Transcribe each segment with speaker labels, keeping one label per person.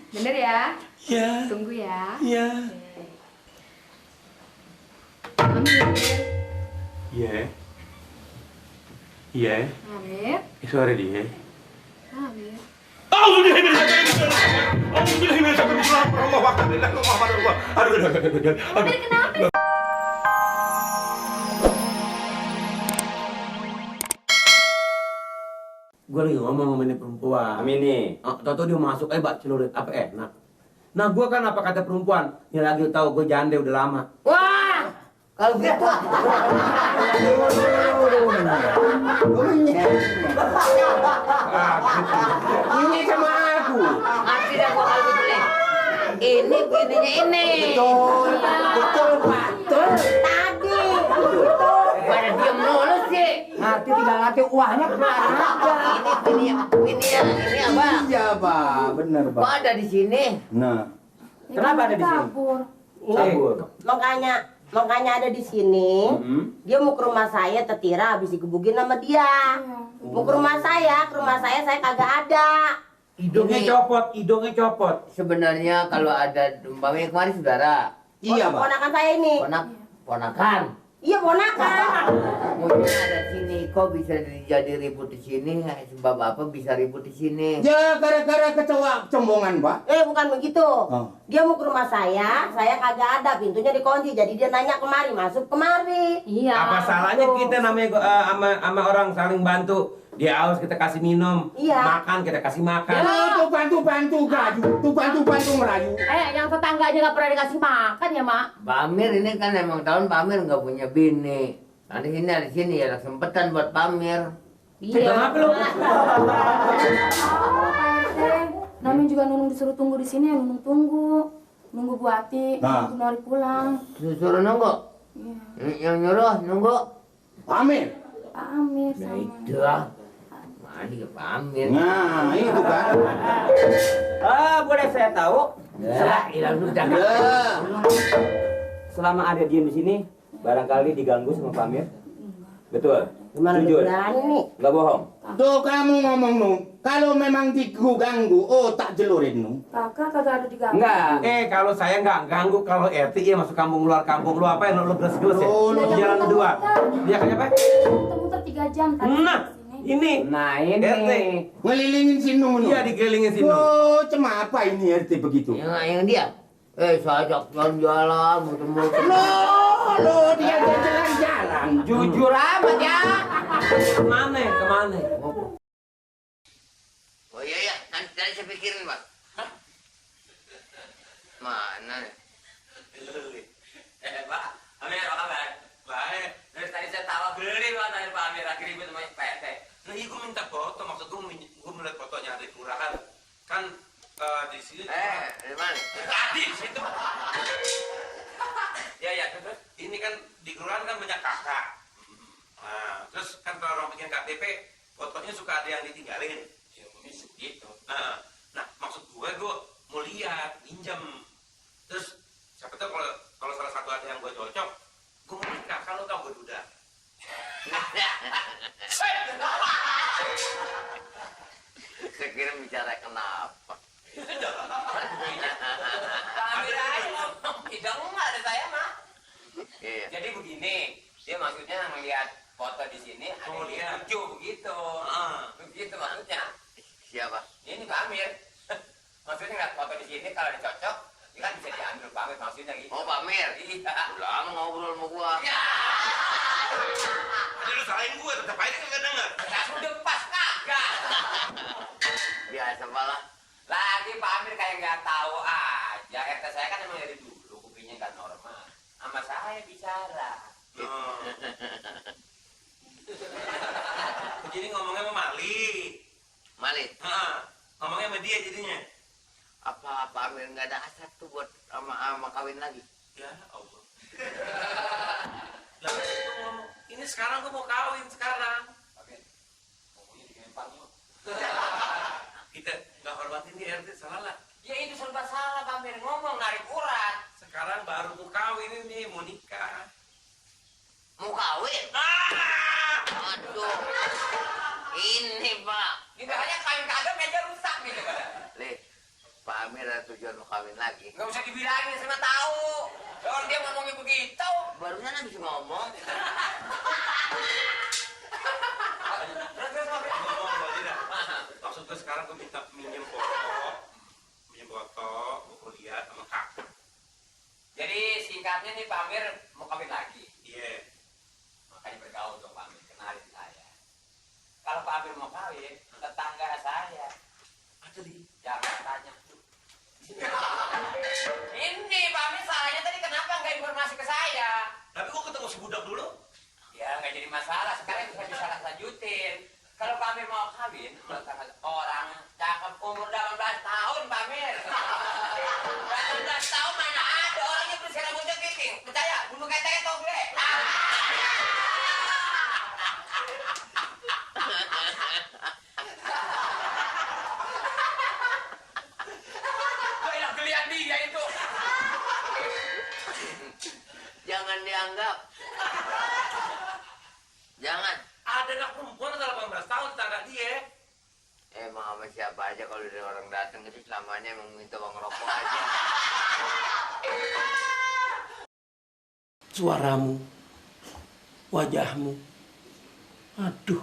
Speaker 1: Bener ya?
Speaker 2: Iya.
Speaker 1: Tunggu ya.
Speaker 2: Iya.
Speaker 1: Amir.
Speaker 2: Iya. Iya.
Speaker 1: Amir.
Speaker 2: Suara dia.
Speaker 1: Amir. Amir kenapa?
Speaker 3: Gue lagi ngomong sama ini perempuan.
Speaker 4: Amin nih.
Speaker 3: Tau-tau dia masuk, bak celurit, apa enak. Nah gue kan apa kata perempuan, ini lagi tahu gue jande udah lama.
Speaker 5: Wah, kalau gitu.
Speaker 3: Ini sama aku.
Speaker 5: Ngerti dah gua kalau gitu nih. Ini bininya ini.
Speaker 3: Betul, betul Pak.
Speaker 5: Betul. Tadi. Betul. Pada diem mulu sih.
Speaker 3: Ngerti tinggal ngerti uangnya kemana aja.
Speaker 5: Ini apa?
Speaker 4: Iya, Pak. Bener,
Speaker 5: Kok ada di sini?
Speaker 4: Nah.
Speaker 3: Kenapa ada di sini?
Speaker 1: Kabur.
Speaker 3: Kabur.
Speaker 6: Makanya ada di sini. Dia mau ke rumah saya, Tetira habis digebukin sama dia. Mau ke rumah saya kagak ada.
Speaker 3: Hidungnya copot.
Speaker 5: Sebenarnya kalau ada umpamanya kemarin saudara.
Speaker 4: Iya, Pak.
Speaker 6: Ponakan saya ini.
Speaker 5: Ponakan.
Speaker 6: Iya, ponakan.
Speaker 5: Mungkin ada sini, kok bisa jadi ribut di sini? Sebab apa bisa ribut di sini?
Speaker 4: Ya, gara-gara kecoa cembongan, Pak.
Speaker 6: Bukan begitu.
Speaker 4: Oh.
Speaker 6: Dia mau ke rumah saya kagak ada, pintunya dikunci. Jadi dia nanya kemari, masuk kemari.
Speaker 1: Iya.
Speaker 3: Apa salahnya kita namanya sama orang saling bantu. Dia haus kita kasih minum,
Speaker 6: Iya.
Speaker 3: makan kita kasih makan.
Speaker 4: Ya, tuh bantu merayu. Tuh bantu merayu.
Speaker 1: Yang tetangga aja nggak pernah dikasih makan ya, Mak?
Speaker 5: Pak Amir ini kan emang tahun Pak Amir nggak punya bini. Nanti sini ada sini ya kesempatan buat Pak Amir.
Speaker 1: Iya.
Speaker 3: Kenapa lu?
Speaker 1: Pak RT, namanya juga Nunung disuruh tunggu di sini, ya Nunung tunggu. Nunggu Bu Ati,
Speaker 4: Nah.
Speaker 1: nunggu Nori pulang.
Speaker 5: Suruh nunggu.
Speaker 1: Iya.
Speaker 5: Yang nyuruh nunggu.
Speaker 4: Amin.
Speaker 1: Pak Amir
Speaker 5: Nah
Speaker 1: sama.
Speaker 5: itu ah. Mana ke Pak Amir?
Speaker 4: Nah, itu kan.
Speaker 3: Boleh saya tahu?
Speaker 5: Hilang sudah.
Speaker 4: Ya.
Speaker 3: Selama ada dia di sini, barangkali diganggu sama Pak Amir. Betul.
Speaker 6: Gimana
Speaker 3: Jujur.
Speaker 6: dia berani nih?
Speaker 3: Nggak bohong.
Speaker 4: Tuh kamu ngomong, Nu. Kalau memang diganggu, tak jelurin, Nu.
Speaker 1: Kakak kagak ada diganggu.
Speaker 3: Enggak. Kalau saya nggak ganggu, kalau RT ya masuk kampung luar kampung lu apa ya lu geles-geles ya?
Speaker 4: Oh,
Speaker 3: Di jalan kedua. Dia kayak apa?
Speaker 1: Muter-muter 3 jam tadi
Speaker 3: Nah,
Speaker 1: kesini.
Speaker 3: ini.
Speaker 5: Nah
Speaker 3: RT.
Speaker 4: Ngelilingin si Nu, Nu.
Speaker 3: Iya dikelilingin sini.
Speaker 4: Oh, cuma apa ini RT begitu?
Speaker 5: Yang dia. Saya ajak jalan-jalan, muter-muter.
Speaker 4: Loh, dia jalan-jalan.
Speaker 5: Jujur amat ya.
Speaker 3: Kemana?
Speaker 5: Oh iya, nanti saya pikirin Pak. Mana nih?
Speaker 7: Pak, Amir apa kabar? Baik. Dari tadi saya tawa beli Pak dari Pak Amir akhirnya ribut sama Pak RT. Nah, iya gue minta foto, maksud gue melihat fotonya ada di kelurahan. Kan di sini.
Speaker 5: Dari mana?
Speaker 7: Tadi di situ. Ya, terus ini kan di kelurahan kan banyak kakak. Nah, terus kan kalau orang bikin KTP, fotonya suka ada yang ditinggalin. Ya, mungkin segitu. Nah, maksud gue mau lihat, pinjam. Terus siapa tahu kalau salah satu ada yang gue cocok, gue mau nikah. Kalau tau gue duda.
Speaker 5: Saya kira bicara kenapa?
Speaker 7: Ambil aja ngomong, tidak enggak ada saya mah.
Speaker 5: Iya.
Speaker 7: Jadi begini, dia maksudnya melihat foto di sini ada yang lucu begitu. Begitu maksudnya.
Speaker 5: Siapa?
Speaker 7: Ini Pak Amir. Maksudnya ngeliat foto di sini kalau ada cocok, dia kan bisa diambil Pak Amir maksudnya gitu.
Speaker 5: Oh Pak Amir.
Speaker 7: Iya.
Speaker 5: Udah ngobrol sama gua.
Speaker 7: Ya. Jadi lu salahin gue, tetap aja kagak denger. Nah, udah pas kagak.
Speaker 5: Biasa malah.
Speaker 7: Lagi Pak Amir kayak nggak tahu aja. RT saya kan emang dari dulu kupingnya nggak normal. Sama saya bicara. Begini ngomongnya sama Mali.
Speaker 5: Mali.
Speaker 7: Ngomongnya sama dia jadinya.
Speaker 5: Apa Pak Amir nggak ada hasrat tuh buat sama kawin lagi?
Speaker 7: Ya Allah. Lah, gua ngomong, ini sekarang gua mau kawin sekarang. Oke. Ngomongnya digempang yuk. Kita nggak hormatin di RT, salah lah. Ya itu serba salah Pak Amir, ngomong narik urat. Sekarang baru mau kawin ini, mau nikah.
Speaker 5: Mau kawin? Aduh. Ini Pak.
Speaker 7: Ini makanya kawin kagak meja rusak gitu kan.
Speaker 5: Lih, Pak Amir tujuan lo kawin lagi?
Speaker 7: Nggak usah dibilangin, saya mah tahu. Orang dia ngomongnya begitu.
Speaker 5: Barusan habis ngomong.
Speaker 7: Terus ngomong aja dah. Maksud gue sekarang gue minta minjem foto, gue lihat sama kakak.
Speaker 8: Jadi singkatnya nih Pak Amir mau kawin lagi.
Speaker 7: Iya.
Speaker 8: Makanya bergaul dong Pak Amir, kenalin saya. Kalau Pak Amir mau kawin, tetangga saya.
Speaker 7: Ada di.
Speaker 8: Jangan tanya. Ini Pak Amir salahnya tadi kenapa nggak informasi ke saya?
Speaker 7: Tapi gue ketemu si budak dulu.
Speaker 8: Ya nggak jadi masalah, sekarang bisa disalah lanjutin. Kalau Pak Amir mau kawin, orang cakep umur 18 tahun Pak Amir. 18 tahun mana ada orangnya bersih rambutnya keriting. Percaya, bulu keteknya tau gue. Gue enak gelian dia itu.
Speaker 5: Jangan dianggap. Jangan.
Speaker 7: Ada anak perempuan ada 18 tahun tetangga dia.
Speaker 5: Emang sama siapa aja kalau dari orang datang itu selamanya emang minta uang rokok aja.
Speaker 3: Suaramu, wajahmu. Aduh,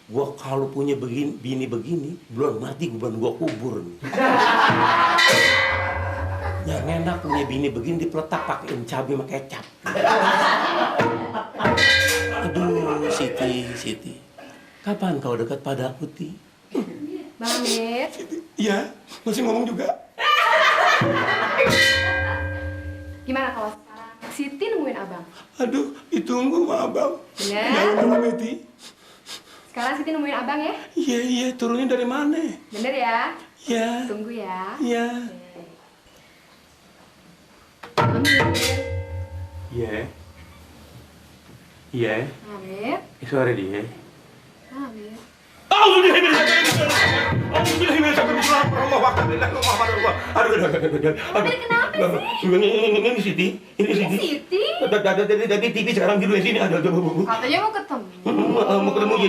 Speaker 3: gua kalau punya bini begini, belum mati gua kubur nih. Yang enak punya bini begini dipeletak pakein cabai sama kecap. Aduh, Siti. Kapan kau dekat padaku, Ti?
Speaker 1: Bang Amir.
Speaker 3: Iya, masih ngomong juga.
Speaker 1: Gimana kalau sekarang Siti nemuin abang?
Speaker 3: Aduh, ditunggu sama abang.
Speaker 1: Bener?
Speaker 3: Jangan dulu, Ti.
Speaker 1: Sekarang Siti nemuin abang ya?
Speaker 3: Iya, turunnya dari mana?
Speaker 1: Bener ya?
Speaker 3: Iya.
Speaker 1: Tunggu ya.
Speaker 3: Iya.
Speaker 1: Amir.
Speaker 2: Iya.
Speaker 1: Amir.
Speaker 2: Suara dia.
Speaker 1: Amir.
Speaker 3: Ini Siti.
Speaker 1: Siti?
Speaker 3: Dari TV sekarang tidur di sini ada.
Speaker 1: Katanya mau ketemu.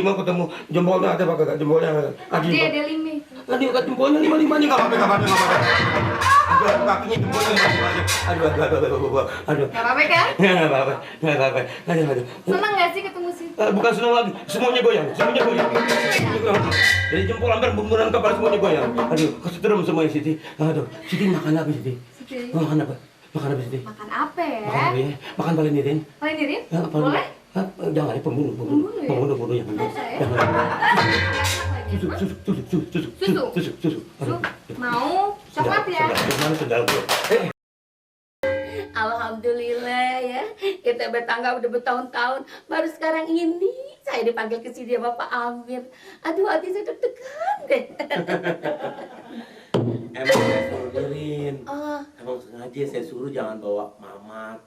Speaker 3: Mau ketemu. Jempolnya ada apa? Jempolnya ada.
Speaker 1: Dia ada lima.
Speaker 3: Tadi bukan jempolnya 5-5-nya nggak apa-apa. Aduh, kakinya jempolnya 5-5-nya. Aduh.
Speaker 1: Gak apa-apa kan?
Speaker 3: Nggak apa-apa. Aduh.
Speaker 1: Senang gak sih ketemu Siti?
Speaker 3: Bukan senang lagi, semuanya goyang. Dari jempol sampai bumburan kepala semuanya goyang. Aduh, kesetrum semuanya Siti. Aduh, Siti makan apa Siti?
Speaker 1: Siti.
Speaker 3: Makan apa Siti?
Speaker 1: Makan apa ya?
Speaker 3: Makan apa ya? Makan balenirin.
Speaker 1: Balenirin?
Speaker 3: Ya,
Speaker 1: Boleh?
Speaker 3: Jangan, pembunuh ya? Pembunuh yang benar. Susu.
Speaker 1: Mau? Coklat ya?
Speaker 3: Mana sendal gue?
Speaker 6: Alhamdulillah ya, kita bertangga udah bertahun-tahun, baru sekarang ini saya dipanggil ke sini sama Pak Amir. Aduh, hati saya deg-degan deh.
Speaker 3: Emang saya suruh Nirin.
Speaker 6: Oh.
Speaker 3: Emang sengaja saya suruh jangan bawa mamat,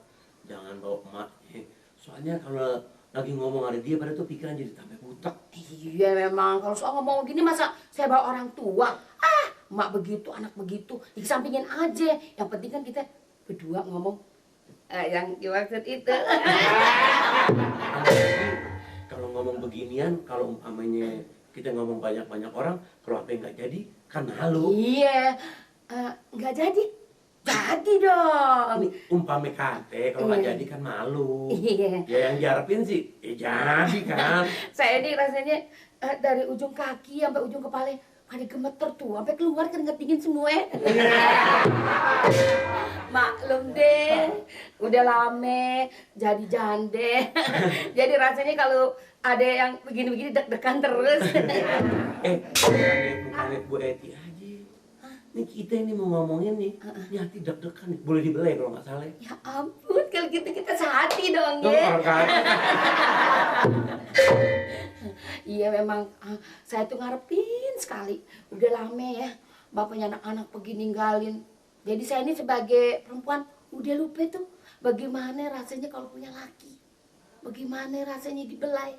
Speaker 3: jangan bawa emaknya. Soalnya kalau lagi ngomong ada dia, pada tuh pikiran jadi tambah butak.
Speaker 6: Iya memang, kalau soal ngomong gini masa saya bawa orang tua? Emak begitu, anak begitu, dikesampingin aja. Yang penting kan kita berdua ngomong yang dimaksud itu.
Speaker 3: Kalau ngomong beginian, kalau umpamanya kita ngomong banyak-banyak orang, kalau apa yang nggak jadi, kan malu.
Speaker 6: Iya, nggak jadi. Jadi dong.
Speaker 3: Umpame kate, kalau nggak jadi kan malu.
Speaker 6: Iya.
Speaker 3: Ya yang diharapin sih, jadi kan.
Speaker 6: Saya ini rasanya dari ujung kaki sampai ujung kepala pada gemeter tuh, sampai keluar keringet dingin semua. Maklum deh, udah lame, jadi jande. Jadi rasanya kalau ada yang begini-begini deg-degan terus.
Speaker 3: Bukannya Bu Eti aja. Nih kita ini mau ngomongin nih, ini hati deg-degan nih. Boleh dibelai kalau nggak salah.
Speaker 6: Ya ampun, kalau gitu kita sehati dong
Speaker 3: Tuh,
Speaker 6: ya.
Speaker 3: orang kaya.
Speaker 6: Iya memang saya tuh ngarepin sekali. Udah lama ya, bapaknya anak-anak pergi ninggalin. Jadi saya ini sebagai perempuan udah lupa tuh bagaimana rasanya kalau punya laki. Bagaimana rasanya dibelai.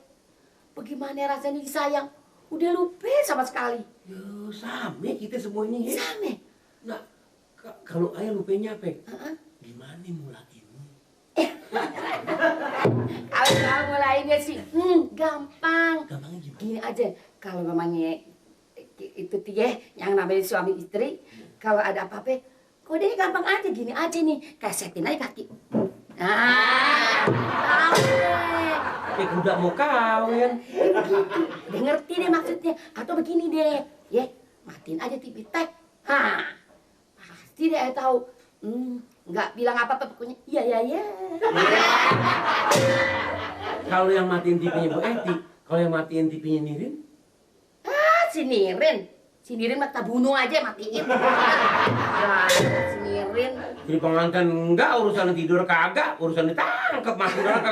Speaker 6: Bagaimana rasanya disayang. Udah lupa sama sekali.
Speaker 3: Yo, sama kita semuanya ya.
Speaker 6: Sama.
Speaker 3: Nah, kalau ayah lupanya apa? Gimana mulainya?
Speaker 6: Kalau mulainya sih, gampang.
Speaker 3: Gampangnya gimana?
Speaker 6: Gini aja, kalau memangnya itu dia yang namanya suami istri, kalau ada apa-apa, kodenya gampang aja, gini aja nih, kesetin aja kaki. Nah, tahu deh.
Speaker 3: Kayak kuda mau kawin.
Speaker 6: Udah ngerti deh maksudnya. Atau begini deh, ya, matiin aja TV tek. Hah, pasti deh tahu. Nggak bilang apa-apa pokoknya. Iya.
Speaker 3: Kalau yang matiin TV-nya Bu Eti, kalau yang matiin TV-nya Nirin?
Speaker 6: Si Nirin mah kita bunuh aja matiin. Nah, si Nirin.
Speaker 3: Jadi pengantin enggak, urusan tidur kagak, urusan ditangkap masuk neraka.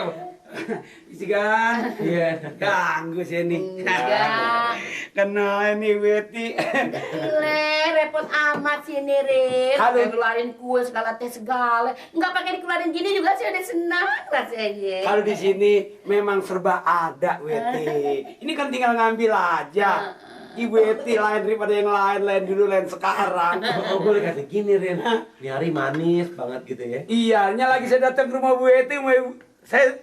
Speaker 9: Isi kan?
Speaker 3: Iya.
Speaker 9: Ganggu sini.
Speaker 6: Enggak.
Speaker 9: Kena ini Weti.
Speaker 6: Repot amat si Nirin.
Speaker 9: Halo.
Speaker 6: Keluarin kue segala teh segala. Enggak pakai dikeluarin gini juga sih udah senang rasanya.
Speaker 9: Kalau di sini memang serba ada Weti. Ini kan tinggal ngambil aja. Ibu Eti lain daripada yang lain dulu, lain sekarang.
Speaker 3: Oh, boleh kasih gini, Ren. Ini hari manis banget gitu ya.
Speaker 9: Iya, lagi saya datang ke rumah Bu Eti, saya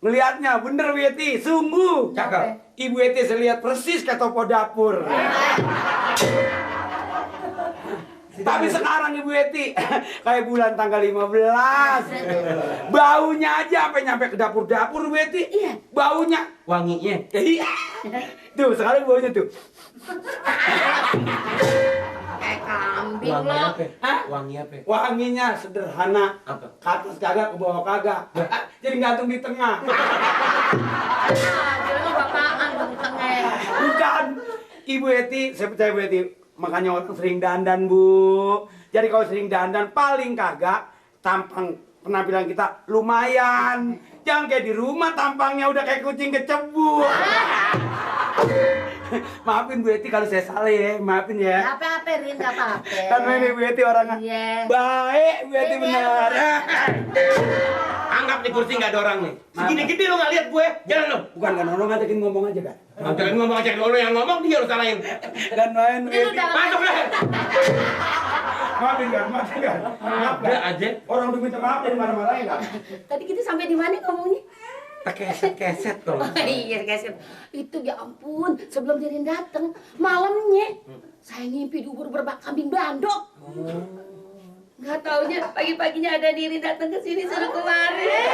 Speaker 9: melihatnya bener Bu Eti, sungguh.
Speaker 3: Cakep.
Speaker 9: Ibu Eti saya lihat persis kayak topo dapur. Tapi sekarang Ibu Eti kayak bulan tanggal 15. Baunya aja sampai nyampe ke dapur-dapur Bu Eti.
Speaker 6: Iya.
Speaker 9: Baunya
Speaker 3: Wanginya.
Speaker 9: iya. Tuh, sekarang baunya tuh.
Speaker 6: Kayak kambing
Speaker 3: Wangi
Speaker 6: loh.
Speaker 3: apa?
Speaker 9: Hah?
Speaker 3: Wangi apa?
Speaker 9: Wanginya sederhana.
Speaker 3: Apa?
Speaker 9: Ke atas kagak, ke bawah kagak. Jadi gantung di tengah.
Speaker 6: Kira lu bapaan di tengah.
Speaker 9: Bukan. Ibu Eti, saya percaya Bu Eti. Makanya orang sering dandan, Bu. Jadi kalau sering dandan, paling kagak tampang penampilan kita lumayan. Jangan kayak di rumah tampangnya udah kayak kucing kecebur. Maafin Bu Eti kalau saya salah ya, maafin ya.
Speaker 6: Gak apa-apa, Rin, gak apa-apa.
Speaker 9: Karena ini Bu Eti orangnya
Speaker 6: Iya.
Speaker 9: baik, Bu Eti
Speaker 6: Iya,
Speaker 9: benar.
Speaker 3: Anggap di kursi nggak ada orang nih. Segini gede lo nggak lihat gue. Jalan lo.
Speaker 9: Bukan kan orang ngajakin ngomong aja kan.
Speaker 3: Jangan ngomong aja lo yang ngomong dia harus salahin.
Speaker 9: Dan main Bu Eti.
Speaker 3: Masuk deh.
Speaker 9: Maafin kan, maafin kan. Maaf
Speaker 3: Udah
Speaker 9: kan.
Speaker 3: aja.
Speaker 9: Orang udah minta maaf dari mana-mana kan.
Speaker 6: Tadi kita sampai di mana ngomongnya?
Speaker 3: Keset kalau.
Speaker 6: Iya, guys. Itu ya ampun, sebelum Nirin datang, malamnya saya ngimpi diubur berbak kambing bandok. Nggak taunya pagi-paginya ada Nirin datang ke sini suruh kemarin.